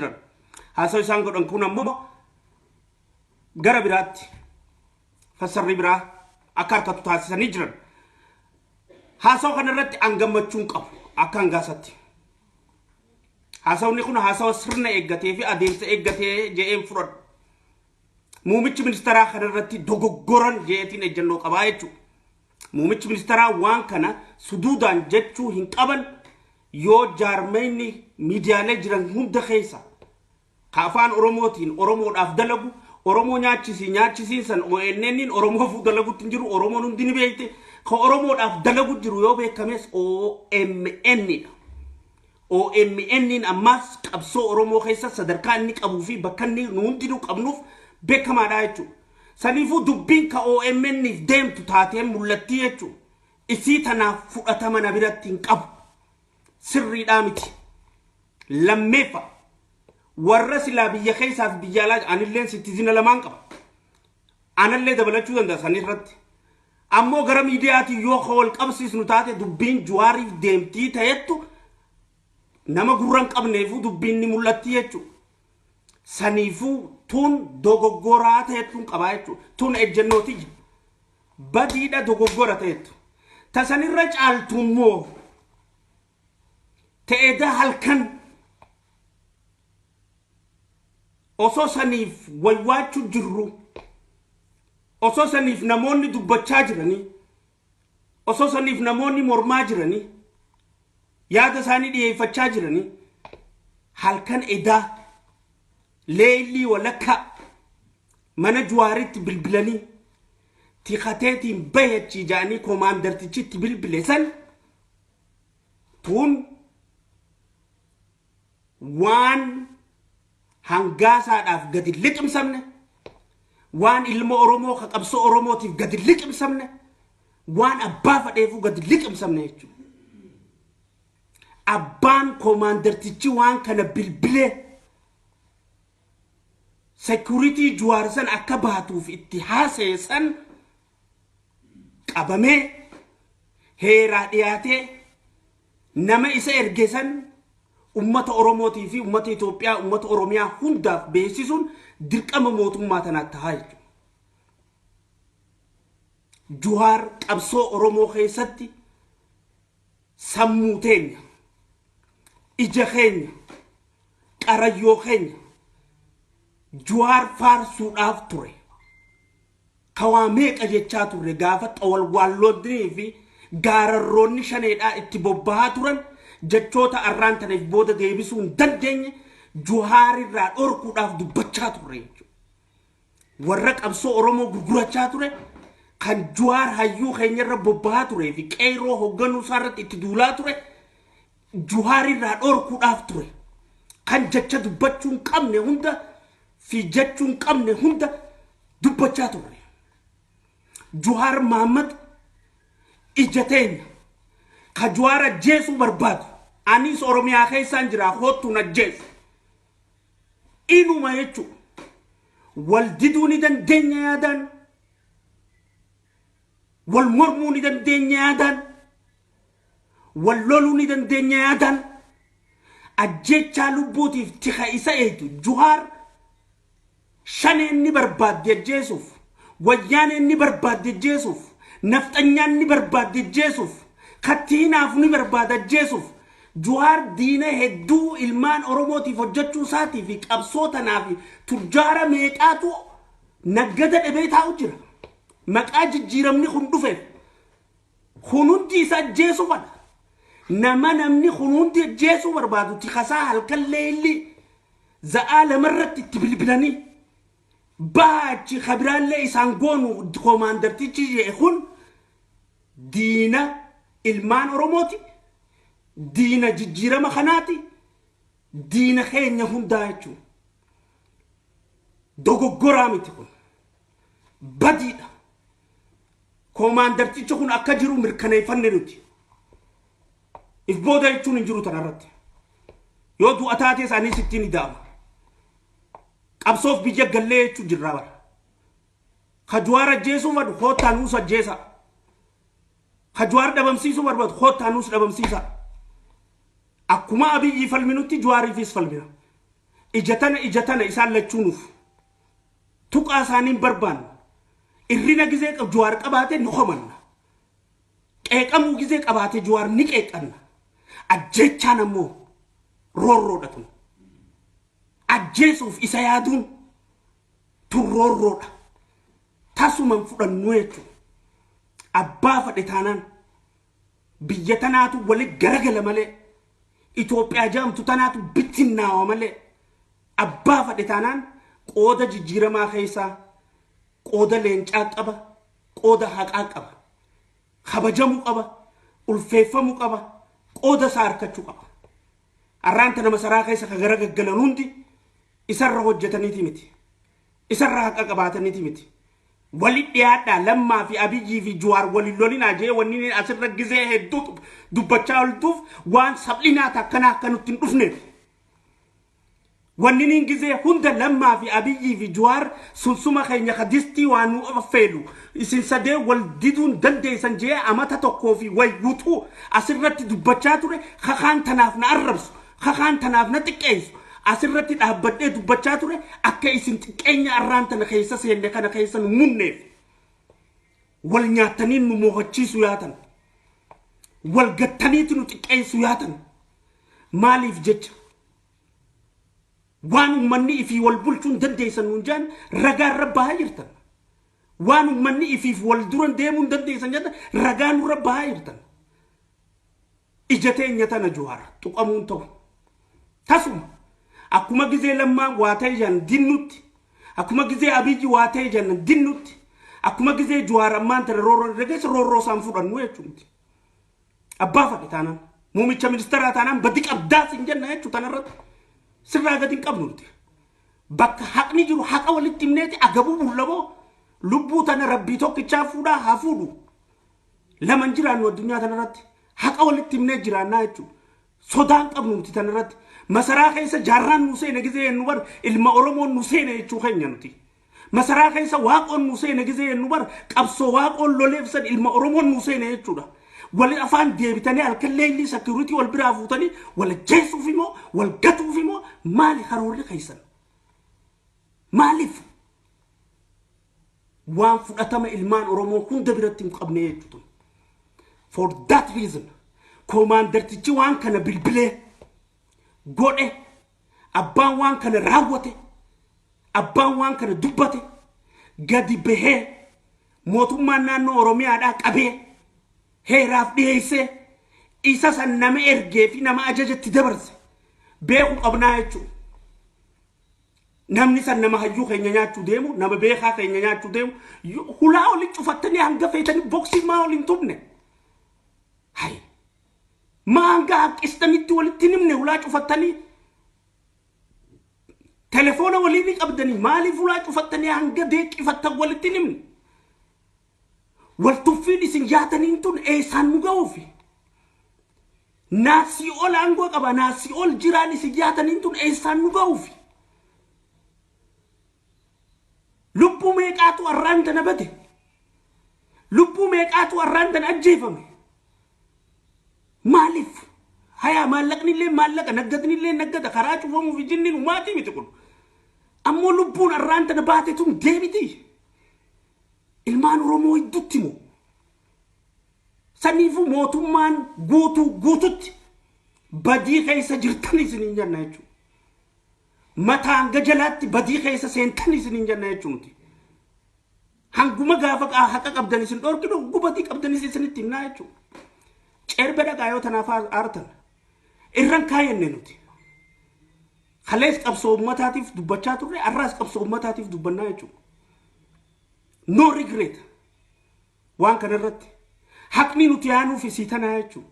jiran. Haasawa isaan godhan kun ammoo gara biraatti fassarri biraa akka harkatu taasisanii jiran. Haasawa kana irratti an gammachuun qabu akka hangaasatti. Haasawni kun haasawa sirna eeggatee fi adeemsa eeggatee je'een fudhadhu. Muumichi ministeeraa kana irratti dogoggoran je'eetiin ejjennoo qabaa jechuudha. Muumichi ministeeraa waan kana suduudaan jechuu hin qaban yoo jaarmayni miidiyaalee jiran hunda keessa ka afaan Oromootiin Oromoodhaaf dalagu Oromoo nyaachisii nyaachisiin san ONN'n Oromoofuu dalagutti hin jiru Oromoon hundi ni beekte ka Oromoodhaaf dalagu jiru yoo beekames OMN dha. OMN'n ammaas qabsoo Oromoo keessa sadarkaa inni qabuu fi bakka inni nu hundinuu qabnuuf beekamaadha jechuudha. Saniifuu dubbiin ka OMN'if deemtu taateen mul'attii jechuudha. Isii tanaaf fudhatama na biratti hin qabu. Sirriidhaa miti. Lammeeffa warra silaa biyya keessaa fi biyya alaa anilleen sittizina lamaan qaba. Anallee dabalachuu danda'a san irratti. Ammoo gara miidiyaatiin yoo ka wal qabsiisnu taate dubbiin Juwaariif deemtii ta'ettu nama gurra hin qabneefuu dubbiin ni mul'atti jechuudha. Saniifuu tun dogoggoraa ta'ettuun qabaa jechuudha. Tun ejjennooti. Badiidha dogoggora ta'ettu. Ta sanirra caaltu immoo ta'eeda halkan osoo saniif waywaachuu jirru osoo saniif namoonni dubbachaa jiranii osoo saniif namoonni mormaa jiranii yaada isaanii dhiyeeffachaa jiranii halkan edaa leellii walakkaa mana Juwaaritti bilbilanii tikateetiin bahe achii ja'anii komaandartichitti bilbile san tun waan hangaasaadhaaf gadi liqimsamne, waan ilma Oromoo ka qabsoo Oromootiif gadi liqimsamne, waan abbaa fadheefuu gadi liqimsamne jechuudha. Abbaan komaandartichi waan kana bilbilee security Juwaar san akka baatuuf itti haasa'e san qabamee heeraa dhiyaatee nama isa erge san ummata Oromootii fi ummata Itoophiyaa, ummata Oromiyaa hundaaf beeksisuun dirqama mootummaa tanaa tahaa jechuudha. Juwaar qabsoo Oromoo keessatti sammuu teenya, ija keenya, qarayyoo keenya Juwaar faarsuudhaaf ture. Ka waa meeqa jechaa turre gaafa xawalwaalloonnii fi gaararroonni shaneedhaa itti bobbahaa turan jechoota arraan tanaif booda deebisuu hin dandeenye Juhaarirraa dhorkuudhaaf dubbachaa turre jechuudha. Warra qabsoo Oromoo gurgurachaa ture kan Juhaar hayyuu keenyarra bobbahaa turee fi qeerroo hoogganuu isaarratti itti duulaa ture Juhaarirraa dhorkuudhaaf ture. Kan jecha dubbachuu hin qabne hunda fi jechuu hin qabne hunda dubbachaa turre. Juhaar Mahammad ija teenya ka Juhaar ajjeesuu barbaadu anis Oromiyaa keessaan jira hoottuun ajjeesu. Inuma jechuudha. Wal diduu ni dandeenya yaadaan. Wal mormuu ni dandeenya yaadaan. Wal loluu ni dandeenya yaadaan. Ajjeechaa lubbuutiif tika isa eegdu Juhaar shaneen ni barbaaddi ajjeesuuf, wayyaaneen ni barbaaddi ajjeesuuf, nafxanyaan ni barbaaddi ajjeesuuf, kattiinaaf ni barbaada ajjeesuuf. Juhaar diina hedduu ilmaan Oromootiif hojjechuu isaatii fi qabsoo tanaa fi tujjaara meeqaatu naggada dhabee taa'u jira. Maqaa jijjiiramni kun dhufeef kun hundi isa ajjeesuu fadha. Nama namni kun hundi ajjeesuu barbaadu tikasaa halkan leellii za'aa lamarratti itti bilbilanii baachi kabiraallee isaan goonu koomaandartichi jedhe kun diina ilmaan Oromooti. Diina jijjiirama kanaati. Diina keenya hundaa jechuudha. Dogoggoraa miti kun. Badiidha. Koomaandartichi kun akka jiru mirkaneeffanne nuti. If booda jechuun hin jiru tanarratti. Yoo du'a taates anis ittiin ida'ama. Qabsoof biyya gallee jechuun jirraa bara. Ka Juwaar ajjeesuu fadhu koottaa nuus ajjeesaa. Ka Juwaar dhabamsiisuu barbaadu koottaa nuus dhabamsiisaa. Akkuma Abiyyi falminutti Juwaariifis falmina. Ija tana, ija tana isaan lachuunuuf tuqaa isaaniin barbaannu. Irrina gizee Jawaar qabaate ni komanna. Qeeqamuu gizee qabaate Jawaar ni qeeqanna. Ajjeechaan ammoo roorroodha tun. Ajjeesuuf isa yaaduun tun roorroodha. Tasuman fudhannu jechuudha. Abbaa fadhe taanaan biyya tanaatu walitti garagala malee, Itoophiyaa jedhamtu tanaatu bittinnaawa malee, abbaa fadhe taanaan qooda jijjiiramaa keessaa qooda leencaa qaba, qooda haqaa qaba, kabajamuu qaba, ulfeeffamuu qaba, qooda isaa harkachuu qaba. Arraan tana masaraa keessa ka gara gaggalan hundi isarra hojjetaniiti miti. Isarra haqa qabaataniiti miti. Wali dhiyaadhaa, Lammaa fi Abiyyii fi Juwaar waliin lolinaa jee wanni inni asirra gizee hedduu dubbachaa oltuuf waan saphinaa takkanaa akka nutti hin dhufneef. Wanni inni gizee hunda Lammaa fi Abiyyii fi Juwaar sunsuma keenya ka distii waan nu affeelu isin sadee wal diduun dandeessan jee amata tokkoo fi way guutuu asirratti dubbachaa ture. Kakaan tanaaf na arrabsu, kakaan tanaaf na xiqqeessu asirratti dhaabbadhee dubbachaa ture akka isin xiqqeenya arraan tana keessa seenne kana keessa nu munneef. Wal nyaattanii nu mo'achiisu yaatan, wal gattaniiti nu xiqqeessu yaatan, maaliif jecha waan ummanni ifii wal bulchuun dandeessan nuun jaan ragaa irra bahaa jirtan. Waan ummanni ifiif wal duran deemuun dandeessan jedhan ragaa nurra bahaa jirtan. Ija teenya tana Jawaar tuqamuun ta'u. Tasuma akkuma gizee Lammaan waa ta'e jan dinnutti, akkuma gizee Abiyyi waa ta'e jan dinnutti, akkuma gizee Jawaar ammaan tana roorroo irra keessa roorroo isaan fudhannu jechuuti. Abbaa fadhe taanaan, muumicha ministeeraa taanaan badi qabdaas hin jenna jechuu tanarratti sirraa gadi hin qabnu nuti. Bakka haqni jiru haqa walitti himneeti agabuu bullaboo lubbuu tana rabbii tokkichaa fuudhaa haa fuudhu. Laman jiraannu addunyaa tanarratti haqa walitti himnee jiraannaa jechuudha. Sodaan qabnu nuti tanarratti. Masaraa keessa jaarraan nu seene gizee jennu bar ilma Oromoon nu seene jechuu keenya nuti. Masaraa keessa Waaqoon nu seene gizee jennu bar qabsoo Waaqoon loleef san ilma Oromoon nu seene jechuudha. Wal afaan deebitanii halkan leellii security wal biraa fuutanii wal ajjeesuuf immoo wal gatuuf immoo maali karoorri keessan? Maaliif? Waan fudhatama ilmaan Oromoo hunda biratti hin qabne jechuudha. For that reason, koomaandartichi waan kana bilbilee godhe, abbaan waan kana raawwate, abbaan waan kana dubbate gadi bahee mootummaan naannoo Oromiyaadhaa qabee heeraaf dhiyeessee isa san nama ergee fi nama ajajatti dabarse beekuu qabnaa jechuudha. Namni san nama hayyuu keenya nyaachuu deemu, nama beekaa keenya nyaachuu deemu, hulaa oli cufattanii hanga feetanii boksii maa ol hin tubne? Hay. Maa hanga haqqistanitti walitti hin himne hulaa cufattanii? Telefoona walii ni qabdanii, maaliif hulaa cufattanii hanga deeqqifattan walitti hin himne? Wal tuffiin isin yaataniin tun eessaan nu ga'uufi? Naasii ol aangoo qaba, naasii ol jiraan isin yaataniin tun eessaan nu ga'uufi? Lubbuu meeqaatu arraan tana bade? Lubbuu meeqaatu arraan tana ajjeefame? Maaliif? Hayaa, maallaqni illee maallaqa, naggadni illee naggada, karaa cufamuuf jinniin humaatii miti kun. Ammoo lubbuun arraan tana baate tun deebiti. Ilmaan Oromoo hedduutti moo? Saniifuu mootummaan guutuu guututti badii keessa jirtan isiniin jenna jechuudha. Mataa hanga jalaatti badii keessa seentan isiniin jenna jechuudha. Hanguma gaafa haqa qabdan isin dhorkinu badii qabdanis isinitti himnaa jechuudha. Ceerbe dhaqaa yoo tanaaf aartan. Irran kaayanne nuti. Kalees qabsoo uummataatiif dubbachaa turre, har'aas qabsoo uummataatiif dubbannaa jechuudha. No regret. Waan kanarratti haqni nuti yaanuuf isii tanaa jechuudha.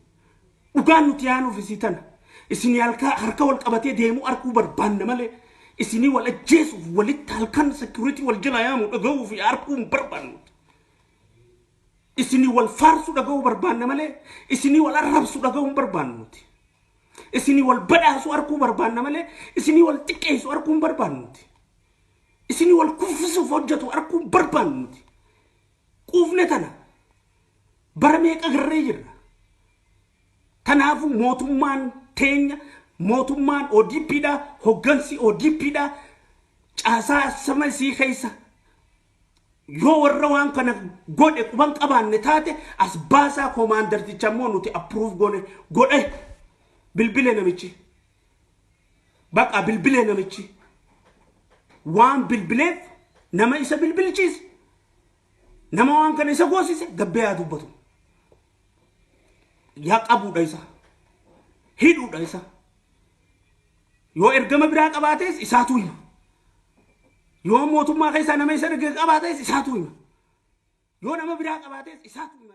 Dhugaan nuti yaanuuf isii tana. Isinii harka wal qabatee deemuu arguu barbaanna malee isinii wal ajjeesuuf walitti halkan security wal jala yaamu dhaga'uu fi arguu hin barbaannu. Isinii wal faarsuu dhaga'uu barbaanna malee isinii wal arrabsuu dhaga'uu hin barbaannu nuti. Isinii wal badhaasuu arguu barbaanna malee isinii wal xiqqeessuu arguu hin barbaannu nuti. Isinii wal kuffisuuf hojjetu arguu hin barbaannu nuti. Quufne tana bara meeqa garree jirra. Kanaafuu mootummaan teenya Mootummaan ODPdha, hoggansi ODPdha, caasaa sama isii keessa yoo warra waan kana godhe quban qabaanne taate, as baasaa. Koomaandarticha immoo nuti approve goone godhe. Bilbile namichi, baqa bilbile namichi. Waan bilbileef nama isa bilbilchiise, nama waan kana isa goosise gabbee haa dubbatu. Yaa qabuudha isa, hidhuudha isa. Yoo ergama biraa qabaates isaatu hima. Yoo mootummaa keessaa nama isa erga qabaates isaatu hima. Yoo nama biraa qabaates isaatu hima.